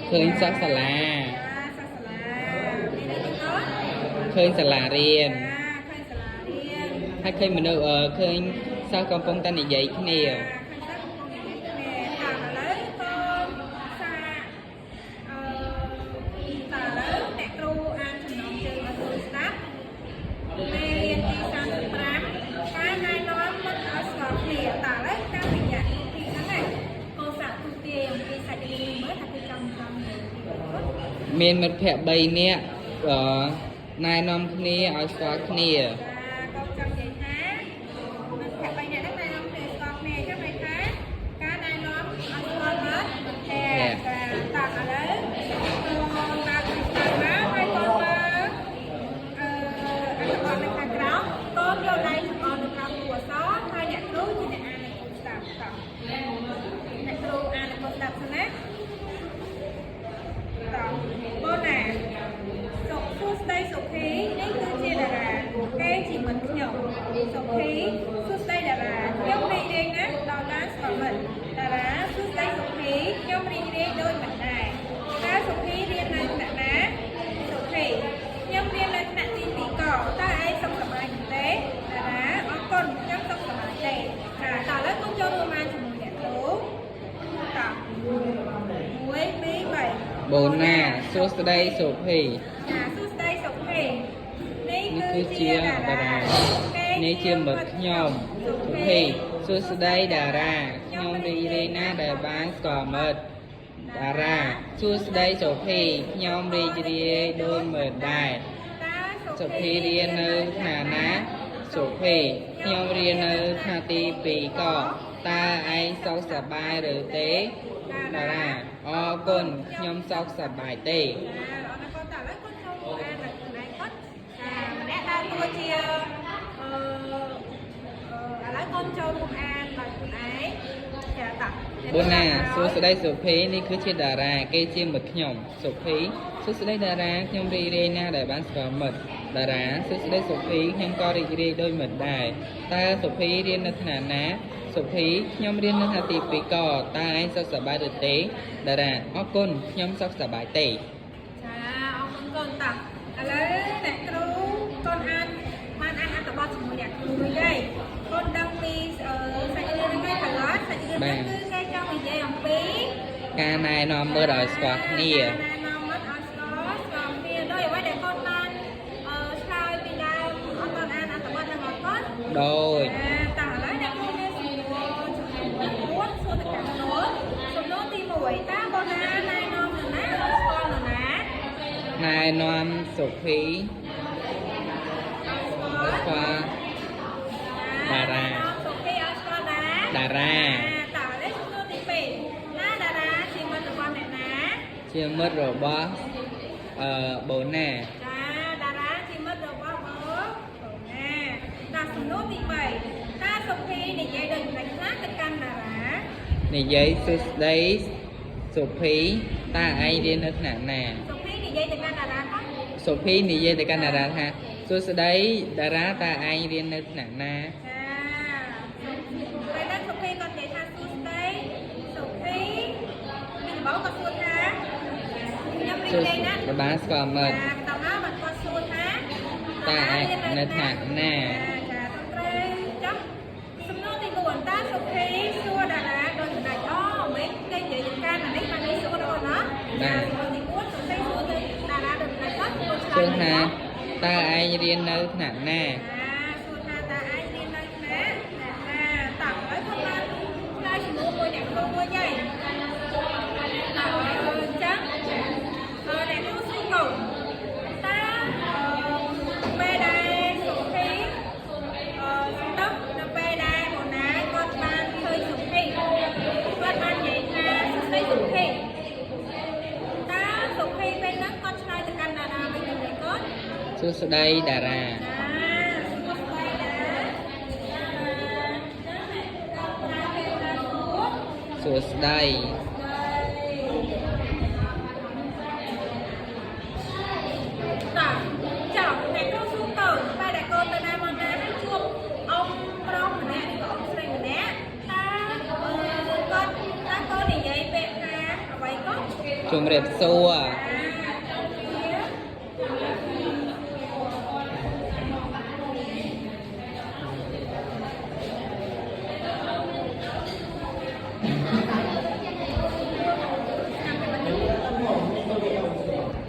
ឃើញសិស្សសាលា ចាសិស្សសាលាមានអីទៀតកូន ឃើញសាលារៀន ចាឃើញសាលារៀន ហើយឃើញមនុស្សឃើញសិស្សកំពុងតែនិយាយគ្នា ចាឃើញសិស្សកំពុងនិយាយគ្នាតើឥឡូវកូនសាអឺតើឥឡូវអ្នកគ្រូអានចំណងជើងឲ្យកូនស្ដាប់មេរៀនទី35ការណែនាំមិត្តឲ្យស្គាល់គ្នាតើឥឡូវតាមរយៈទីហ្នឹងឯងកូនសាកទូទាយអំពីសាច់រឿងនេះមើលថាគេចង់ចង់និយាយពីអ្វីកូន មានមិត្តភក្តិ3នាក់អឺណែនាំគ្នាឲ្យស្គាល់គ្នា ចាកូនចង់និយាយថាមិត្តភក្តិបីនាក់ហ្នឹងណែនាំគ្នាស្គាល់គ្នាអញ្ចឹងន័យថាការណែនាំឲ្យស្គាល់មិត្តភក្តិចាតោះឥឡូវកូនបើកពីតាមមកហើយកូនមើលអឺអត្ថបទនៅខាងក្រោមកូនយកដៃចង្អុលនៅក្រោមតួអក្សរហើយអ្នកគ្រូជាអ្នកអានឲ្យកូនស្ដាប់តោះអ្នកគ្រូអានឲ្យកូនស្ដាប់សិនណាតោះបូណា សុខសួស្តីសុភីនេះគឺជាតារាគេជាមិត្តខ្ញុំសុភីសួស្តីតារាខ្ញុំរីករាយណាស់ដល់បានស្គាល់មិត្តតារាសួស្តីសុភីខ្ញុំរីករាយដូចមិនដែរតើសុភីរៀននៅថ្នាក់ណាសុភីខ្ញុំរៀននៅថ្នាក់ទី2កតើឯងសុខសប្បាយទេតារាអរគុណខ្ញុំសុខសប្បាយទេចាតើឥឡូវកូនចូលរួមអានជាមួយអ្នកគ្រូតោះ1 2 3 បូណាសួស្តីសុភី ចាសួស្តីសុភីនេះ នេះ គឺ គឺជា ជាតា តា រា រានេះជាមិត្តខ្ញុំសុភីសួស្តីតារាខ្ញុំរីករាយណាស់ដែលបានស្គាល់មិត្តតារាសួស្តីសុភីខ្ញុំរីករាយដូចមិត្តដែរ តើ សុភីរៀននៅថ្នាក់ណាសុភីខ្ញុំរៀននៅថ្នាក់ទី2កតើឯងសុខសប្បាយឬទេតារាអរគុណខ្ញុំសុខសប្បាយទេ ចាអរគុណតើឥឡូវគាត់ចូលអានដល់ខ្លួនឯងគាត់ចាម្នាក់ដើរតួជាអឺឥឡូវកូនចូលរួមអានដល់ខ្លួនឯងចាតោះ បូណាសួស្តីសុភីនេះគឺជាតារាគេជាមិត្តខ្ញុំសុភីសួស្តីតារាខ្ញុំរីករាយណាស់ដែលបានស្គាល់មិត្តតារាសួស្តីសុភីខ្ញុំក៏រីករាយដូចមិត្តដែរតើសុភីរៀននៅថ្នាក់ណាសុភីខ្ញុំរៀននៅថ្នាក់ទី2កតើឯងសុខសប្បាយឬទេតារាអរគុណខ្ញុំសុខសប្បាយទេ ចាអរគុណកូនតោះឥឡូវអ្នកគ្រូកូនអានបានអានអត្ថបទជាមួយអ្នកគ្រូរួចហើយកូនដឹងពីសាច់រឿងហ្នឹងឯងកន្លងសាច់រឿងហ្នឹងគឺគេចង់និយាយអំពី ការណែនាំមើលឲ្យស្គាល់គ្នា ណែនាំមិត្តឲ្យស្គាល់ស្គាល់គ្នាដោយអ្វីដែលកូនបានអឺឆ្លើយពីដើមអត់បានអានអត្ថបទហ្នឹងអត់កូន ដោយ តោះឥឡូវអ្នកគ្រូមានសំណួរចំនួន4សួរទៅកាន់កូនសំណួរទី1តើបូណាណែនាំនរណាឲ្យស្គាល់នរណា ណែនាំសុភី ឲ្យស្គាល់ ឲ្យស្គាល់ តារា សុភីឲ្យស្គាល់តា តារា តោះឥឡូវសំណួរទី2ណាតារាជាមិត្តរបស់អ្នកណា ជាមិត្តរបស់អឺបូណា ចាតារាជាមិត្តរបស់បងបងណាតាសំណួរទី3តាសុភីនិយាយដូចម្ដេចខ្លះទៅកាន់តារា និយាយសួស្តីសុភីតើឯងរៀននៅថ្នាក់ណា សុភីនិយាយទៅកាន់តារាគាត់ សុភីនិយាយទៅកាន់តារាថាសួស្តីតារាតើឯងរៀននៅថ្នាក់ណា ចាពេលហ្នឹងសុភីគាត់និយាយថាសួស្តីសុភីពីដំបូងគាត់សួរថាខ្ញុំរី សួ ករាយណាស់ របានស្គាល់មិត្ត ចាបន្តមកបានគាត់សួរថា តើឯងនៅថ្នាក់ណា ចាត្រឹមត្រូវចុះសំណួរទី4តើសុភីសួរតារាដូចម្ដេចអូមិនគេនិយាយទៅកាន់អានេះបាននេះសួរដល់ណា បាទ សំណួរទី4សុភីសួរទៅតារាដូចម្ដេចគាត់សួរឆ្ សួ លើយ រថាតើឯងរៀននៅថ្នាក់ណា ចាសួរថាតើឯងរៀននៅថ្នាក់ណាតោះហើយគាត់បានឆ្លើយសំណួរមួយអ្នកគ្រូមួយហើយតោះអញ្ចឹងអឺអ្នកគ្រូសួរកូនតើពេលដែលសុភី អឺសំដៅនៅពេលដែលបូណាគាត់បានឃើញសុភីគាត់បាននិយាយថាសួស្តីសុភីតើសុភីពេលហ្នឹងគាត់ឆ្លើយទៅកាន់តារាវិញទេកូន សួស្តីតារា ចាសួស្តីតាតាចាអ្នកប្រើពេលណាសួរ សួស្តី តើចប់អ្នកគ្រូសួរកូនពេលដែលកូនទៅណាមកណាហើយជួបអង្គប្រុសម្នាក់ឬក៏អង្គស្រីម្នាក់តើគាត់តើកូននិយាយពាក្យថាអ្វីកូន ជំរាបសួរ។